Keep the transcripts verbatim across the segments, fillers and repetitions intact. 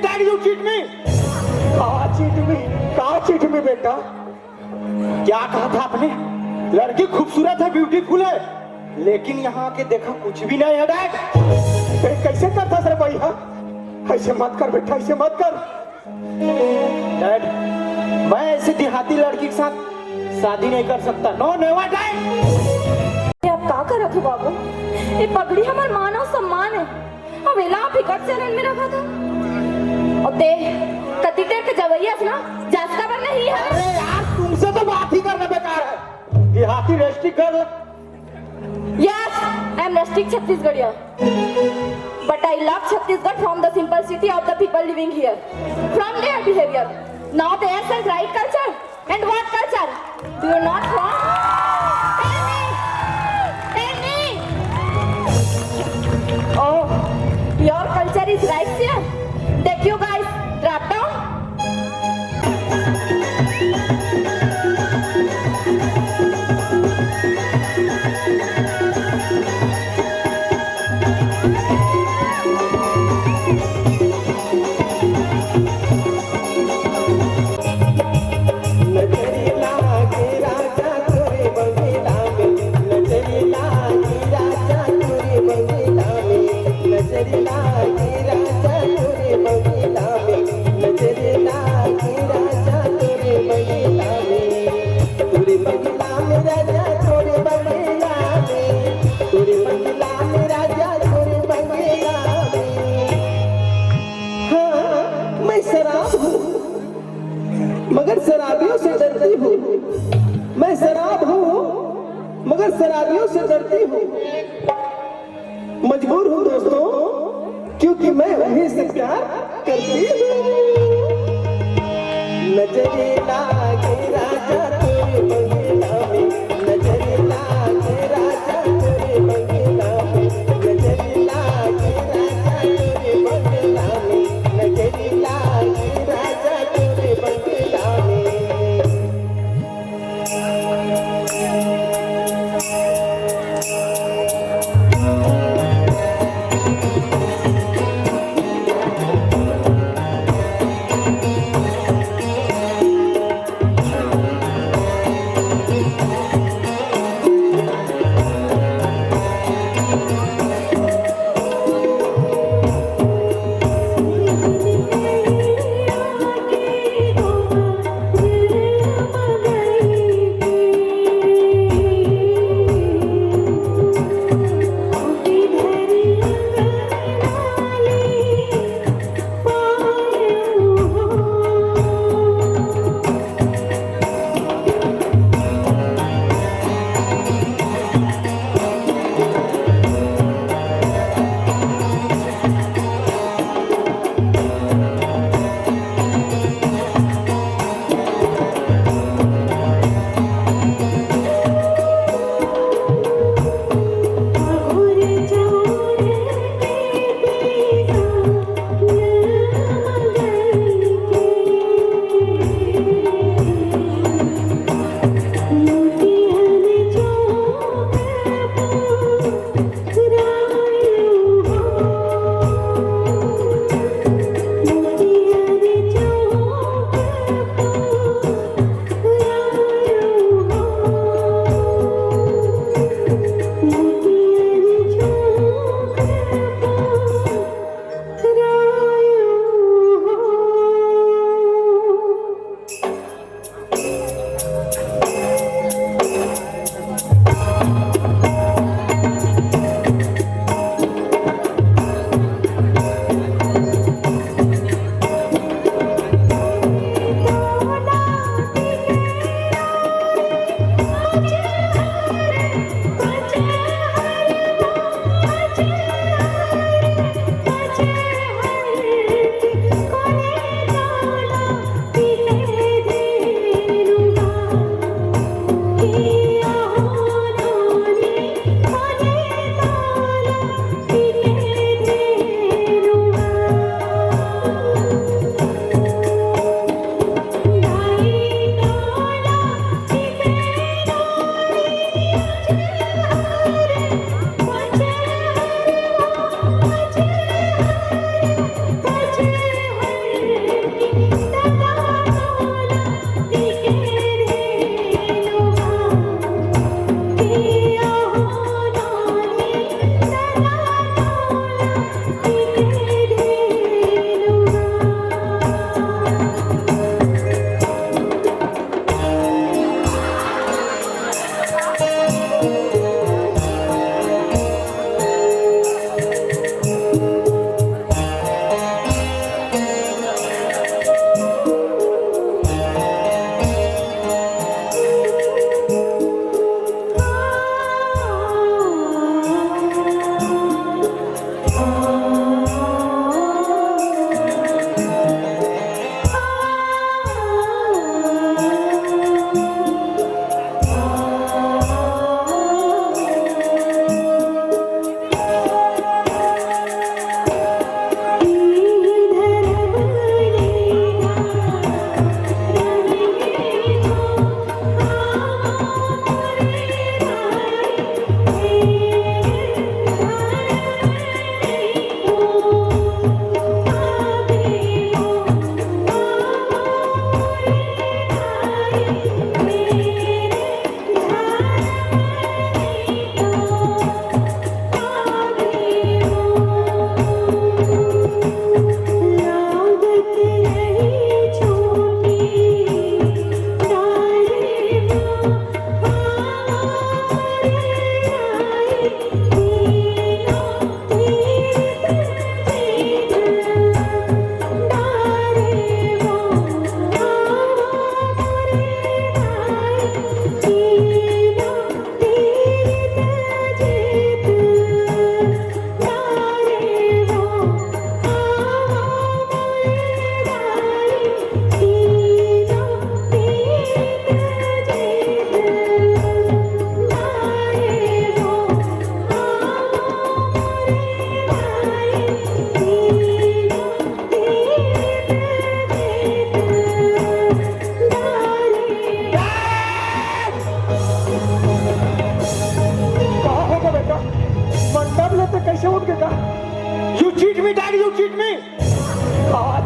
Dad, you cheat me. का cheat me? का cheat me, बेटा? क्या कहा था आपने? लड़की खूबसूरत है, ब्यूटीफुल है, लेकिन यहाँ आके देखा, कुछ भी नहीं है, डैड। फिर कैसे करता सर भाई? हाँ, ऐसे मत कर बेटा, ऐसे मत कर। डैड, मैं ऐसे देहाती लड़की के साथ शादी नहीं कर सकता। नो, नेवर, डैड। ये आप का करत हो बाबू? ये पगड़ी हमार मान और सम्मान है। अब एला आप इकट चरण में रखा था। और ते कति देर के जवैया से ना, जास का बर नहीं है। अरे यार, तुमसे तो बात ही करना बेकार है। देहाती rustic girl. Yes, I am rustic Chhattisgarhia. But I love Chhattisgarh from the simplicity of the people living here, from their behavior. Now they are sent right culture. And what culture? Do you not want? Tell me! Tell me! Oh, your culture is right here. That you guys drop down. हाँ, मैं शराब हूँ, मगर शराबियों से डरती हूँ। मैं शराब हूँ, मगर शराबियों से डरती हूँ। मजबूर हूँ दोस्तों, क्योंकि मैं उन्हीं से प्यार करती हूँ। नजर लागे राजा तोरे बंगला में, नजर लागे राजा तोरे बंगला में, नजर लागे राजा तोरे बंगला में, नजर लागे राजा तोरे बंगला में।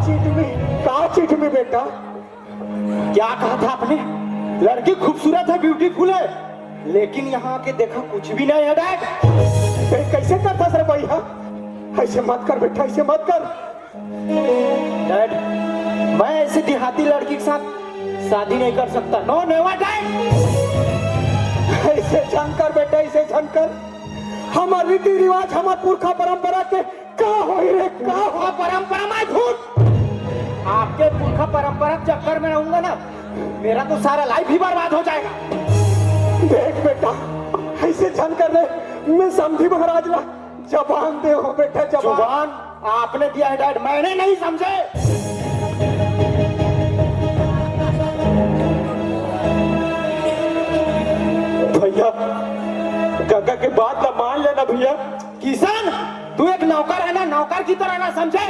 चीज में, का चीज में बेटा? क्या कहा था आपने? लड़की खूबसूरत है, ब्यूटीफुल है, लेकिन यहाँ आके देखा कुछ भी नहीं है डैड। ए, कैसे करता सर भैया? ऐसे मत कर बेटा, ऐसे मत कर। डैड, मैं ऐसे देहाती लड़की के साथ शादी नहीं कर सकता। नो, नेवर डैड। ऐसे झन कर बेटा, ऐसे झन कर। हमार रीति रिवाज, हमार पुरखा परंपरा के का होई रे, का हो? परंपरा में झूठ। आपके पुरखा परंपरा के चक्कर में रहूंगा ना, मेरा तो सारा लाइफ ही बर्बाद हो जाएगा। देख बेटा, ऐसे झन कर रे, मैं समधी महाराज ला जबान दे हो बेटा, जबान। जुबान आपने दिया है डैड, मैंने नहीं समझे। भैया, काका के बात ला मान लेना भैया। किशन, तू एक नौकर है ना, नौकर की तरह ना समझे।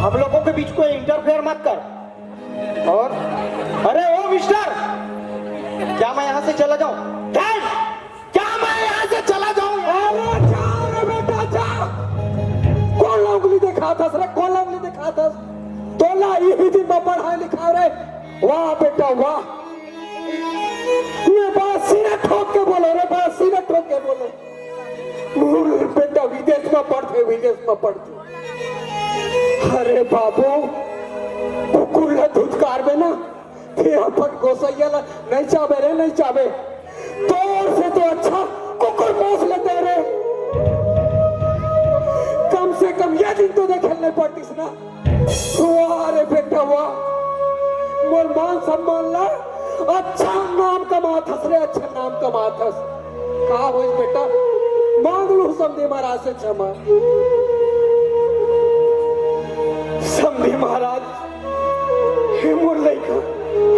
हम लोगों के बीच कोई इंटरफेयर मत कर। और अरे ओ मिस्टर, क्या मैं यहाँ से चला जाऊं? डैड, क्या मैं यहाँ से चला जाऊं? अरे जा रे बेटा, जा। कौन ला उंगली दिखाथस रे, कौन ला उंगली दिखाथस? तोला इही दिन में पढ़ाई लिखाई रे। वाह बेटा, वाह। मैं बात सीना ठोक के बोलो रे, बात सीना ठोक के बोलो। मोर बेटा विदेश में पढ़थे, विदेश में पढ़थे। अरे बाबू, कुकुर ला धुतकारबे ना, ते अपन गोसैया ला नहीं चाबे रे, नहीं चाबे। तोर से तो अच्छा कुकुर पोस लेते रे। कम से कम ये दिन तो देखे नहीं पड़तीस ना। वाह रे बेटा, वाह। मोर मान सम्मान ला अच्छा नाम कमाथस रे, अच्छा नाम कमाथस। का होइस बेटा? मांग लू समधी महाराज से क्षमा। समधी महाराज, हे मोर लइका,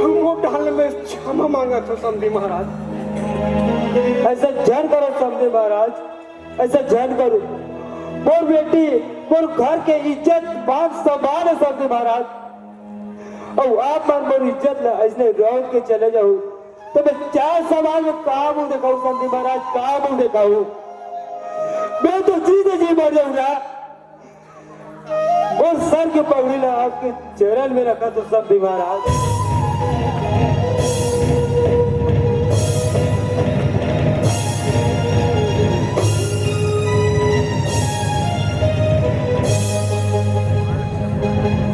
मोर डाल में क्षमा मांगत हो समधी महाराज। ऐसा झन करो समधी महाराज, ऐसा झन करो। मोर बेटी, मोर घर के इज्जत, मान सम्मान है समधी महाराज। अउ आप मन मोर इज्जत ला अइसने रौंद के चले जाहू, त मैं चार समाज में का मुंह देखाहूं समधी महाराज, का मुंह देखाहूं? मैं तो जीते जी मर जाहूं ना। मोर सर के पगड़ी ला आपके चरण में रखत हो समधी महाराज।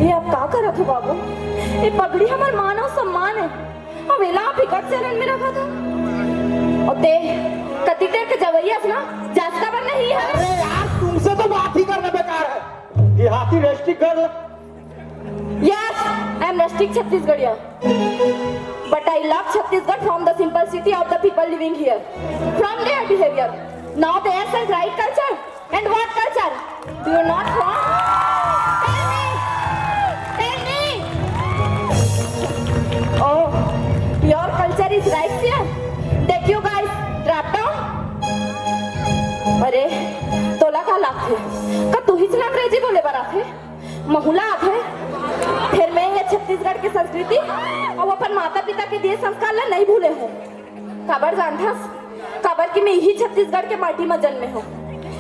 ये आप का करत हो बाबू? ये पगड़ी हमर मान अउ सम्मान है। अब एला आप इकर चरण में रखत हो। अउ ते कतिक देर के जवइया हस ना, जास काबर नहीं है? अरे यार, तुमसे तो बात ही करना बेकार है। देहाती rustic girl. Yes, I am rustic Chhattisgarhia. But I love Chhattisgarh from the simplicity of the people living here, from their behavior, not their right culture. And what culture? Do you not want? Tell me! Tell me! Oh, your culture is right here. That you guys drop down? अरे, तोला का लागथे? का तुहीच ला अंग्रेजी बोले बर आथे? महू ला आथे? फेर मैं ये छत्तीसगढ़ के संस्कृति अउ अपन माता पिता के दिए संस्कार ला नहीं भूले हूँ। काबर जानथस? काबर कि मैं इही छत्तीसगढ़ के माटी म जन्मे हूँ,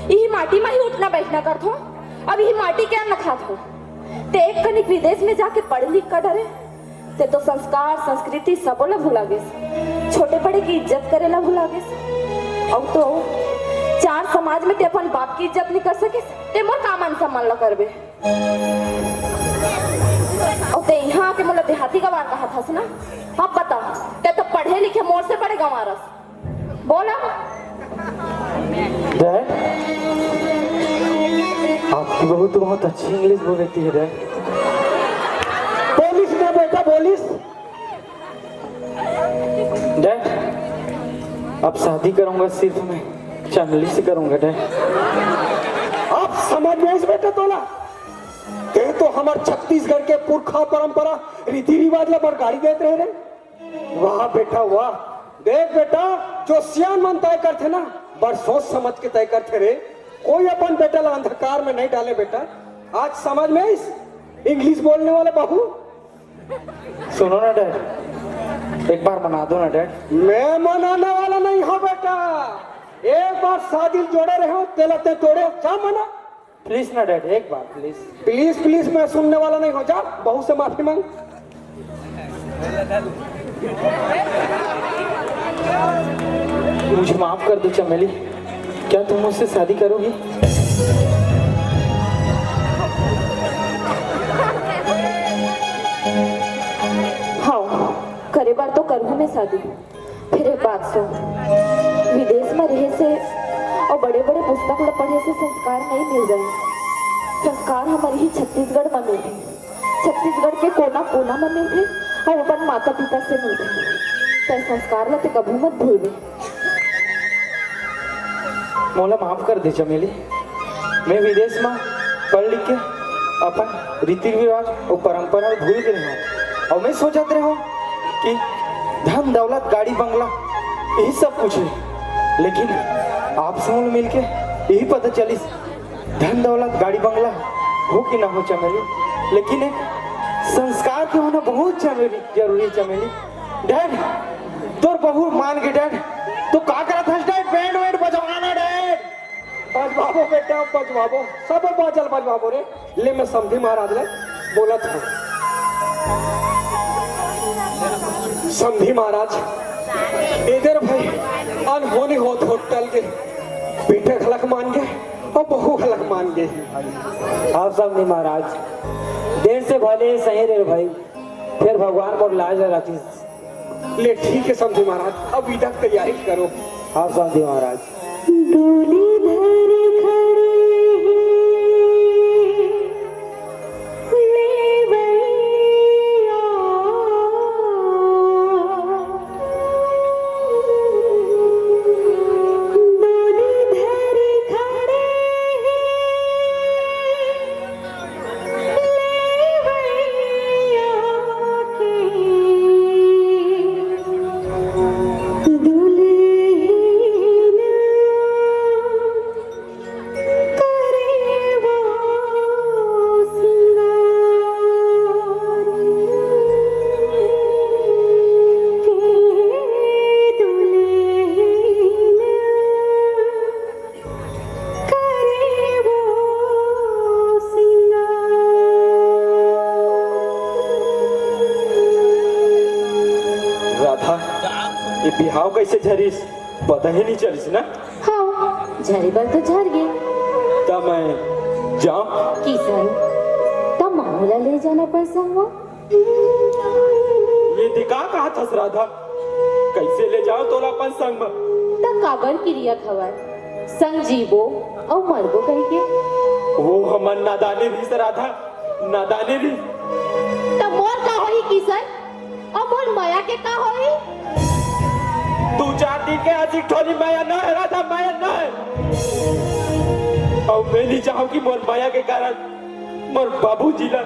इही माटी म ही उठना बैठना करथों, अउ इही माटी के अन्न खाथों। ते एक कनिक विदेश में जाके पढ़ लिख कर डरे, ते तो संस्कार, संस्कृति सबो ला भुला गेस। छोटे बड़े की इज्जत करे ला भुला गेस। अउ तो चार समाज में ते अपन बाप की इज्जत नहीं कर सकेस, ते मोर का मान सम्मान ला करबे? अउ ते इहाँ आके मोला देहाती गंवार कहत हस ना? अब बता, ते तो पढ़े लिखे मोर से बड़े गंवार हस। बोल अब। डैड, आपकी बहू तो बहुत अच्छी इंग्लिश बोल लेती है डैड। बोलिस ना बेटा, बोलिस। डैड, अब शादी करूंगा सिर्फ मैं चमली से करूंगा डैड। अब समझ में आइस बेटा तोला? ते तो हमर छत्तीसगढ़ के पुरखा परंपरा, रीति रिवाज ला बरगाड़ी देत रहे रे। वाह बेटा वाह। देख बेटा, जो सियान मन तय करथे ना, बड़ सोच समझ के तय करथे रे। कोई अपन बेटा ला अंधकार में नहीं डाले बेटा। आज समझ में आइस इंग्लिश बोलने वाले बहू? सुनो ना डैड, एक बार मना दो ना डैड। मैं मनाने वाला नहीं हूँ बेटा। एक बार शादी जोड़े रहे हो, तेला ते तोड़े हो, जा मना। प्लीज ना डैड, एक बार प्लीज। प्लीज प्लीज मैं सुनने वाला नहीं हूँ। जा, बहू से माफी मांग। मुझे माफ कर दो चमेली, क्या तुम मुझसे शादी करोगी? हाँ, करे बार तो करहूँ मैं शादी। फिर एक बात सुन, विदेश में रहे से और बड़े बड़े पुस्तक ल पढ़े से संस्कार नहीं मिल रहे। संस्कार हमारे ही छत्तीसगढ़ में मिलते, छत्तीसगढ़ के कोना कोना में मिलते और अपन माता पिता से मिलते। तो संस्कार ल ते कभू मत भूलबे। मोला माफ कर दे चमेली, मैं विदेश में पढ़ लिख के अपन रीति रिवाज और परंपरा भूल गे हूँ। और मैं सोचत रहे हूँ कि धन दौलत गाड़ी बंगला यही सब कुछ है, लेकिन आपसे मिलके यही पता चलिस धन दौलत गाड़ी बंगला हो कि ना हो चमेली, लेकिन एक संस्कार के होना बहुत जरूरी, जरूरी है चमेली। डैड, तोर बहू मान गे डैड, तो का करत हस डैड? बैंड वैंड बजवाना डैड। बजवाबो बेटा, बजवाबो, सब बाजल बजवाबो रे। ले मैं समधी महाराज ले बोलत हूँ। समधी महाराज, एदे भाई अनहोनी होत होत टल गे, बेटा घलक मान गे और बहू घलक मान गे। हाँ समधी महाराज, देर से भले सही रे भाई, फिर भगवान मोर लाज राखिस। ले ठीक है समधी महाराज, अब विदा के तैयारी करो। हाँ समधी महाराज। डोली धरे खड़े हैं लेवैया, डोली धरे खड़े हैं लेवैया के दुल्हन करे वो सिंगार के दुल्हन करे वो सिंगार। राधा, ये बिहाव कैसे झरिस, पता ही नहीं चलिस ना। हाँ, झरे बर तो झर गे। त मैं जाऊं? किसन, त महू ला ले जाना अपन संगवा। ये दिखा कहा थस राधा, कैसे ले जाओ तोला अपन संग में? त काबर किरिया खवाए, संग जीबो अउ मरबो कहिके। वो हमर नादानी रहिस राधा, नादानी रहिस। त मोर का होही किसन? अउ मोर मया के का होही? दू चार दिन के आज एक ठोरी मया न हे राधा, मया न हे। अउ मैं नहीं चाहूं कि मोर मया के कारण मोर बाबूजी ला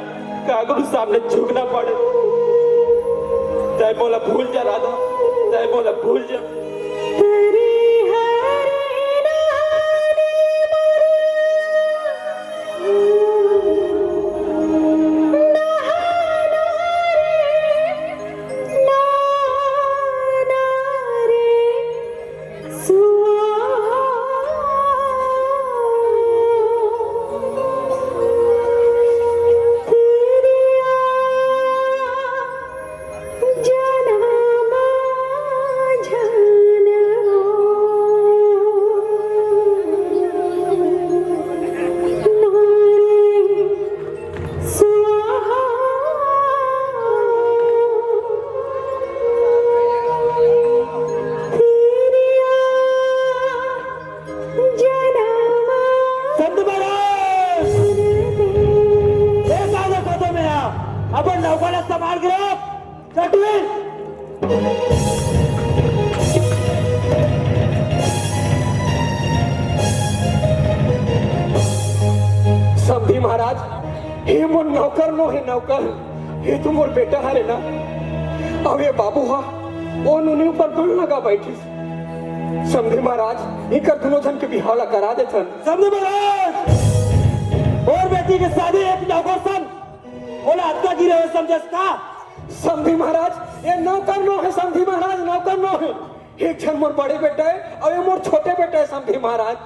काकरो सामने झुकना पड़े। तै मोला भूल जा राधा, तै मोला भूल जा। संत महाराज! ए साले पदो में आ, अपन नौकर ला संभाल के रख। चटुल! समधी महाराज, हे मोर नौकर नो हे नौकर, हे तो मोर बेटा हरे ना। अब ये बाबू हा, ओ नूनी ऊपर बल लगा बैठिस। समधी महाराज, इकर दुनों झन के बिहाव ला करा देथन। समधी महाराज, मोर बेटी के शादी एक नौकर संग, मोला अतका गिरे हुए समझस का? समधी महाराज, ये नौकर नो हे, समधी महाराज, नौकर नो हे। एक झन मोर बड़े बेटा हे, अउ ये मोर छोटे बेटा हे, समधी महाराज।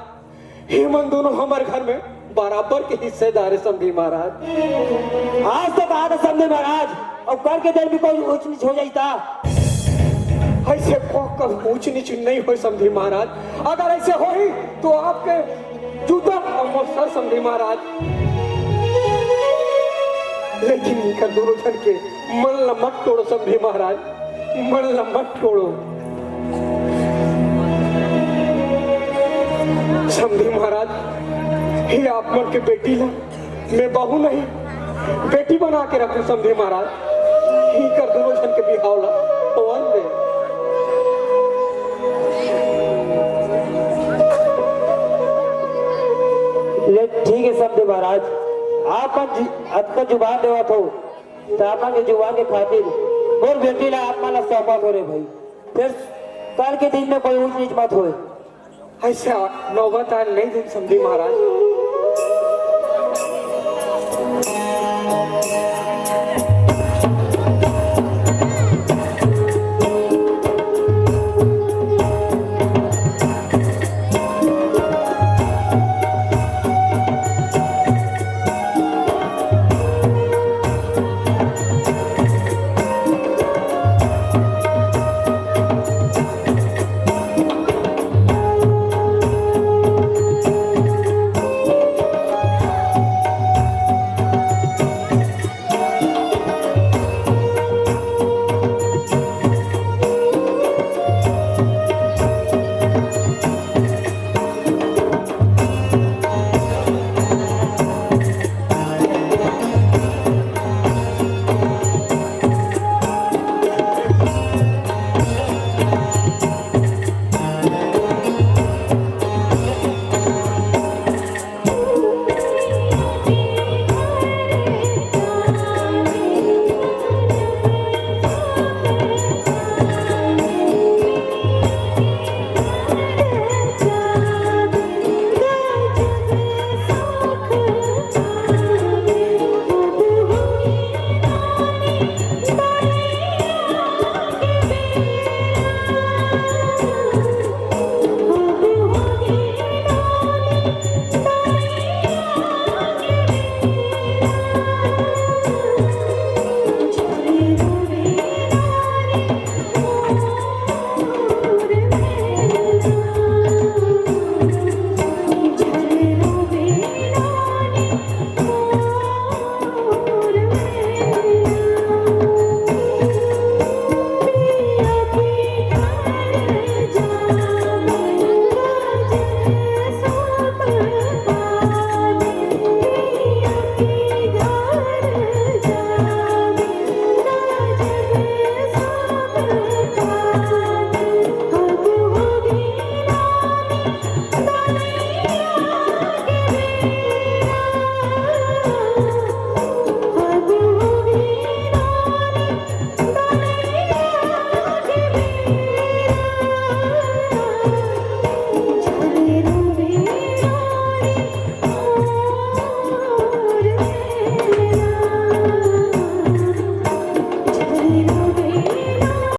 हे मन दोनों हमर घर में बराबर के हिस्सेदार हे समधी महाराज। आज तो कहा था समधी महाराज, अउ कल के दिन भी कोई ऊंच नीच हो जाता। ऐसे को कल ऊंच नीच नहीं होय समधी महाराज। अगर ऐसे होही तो आपके जूता अउ मोर सर समधी महाराज। लेकिन इनकर दोनों झन के मन ल मत तोड़ो समधी महाराज, मन ल मत तोड़ो। समधी महाराज, हे आप मन के बेटी ला मैं बहू नहीं, बेटी बना के रखूं समधी महाराज। इनकर दोनों झन के बिहाव ला होवन दे। ले ठीक है समधी महाराज, आप मन जु-, अतका जुबान देवत हो, त आप मन के जुबान के खातिर मोर बेटी ला आप मन ला सौंपत हो रे भाई। फिर कल के दिन में कोई ऊंच नीच मत होए। ऐसे नौबत आए नहीं दिन समधी महाराज।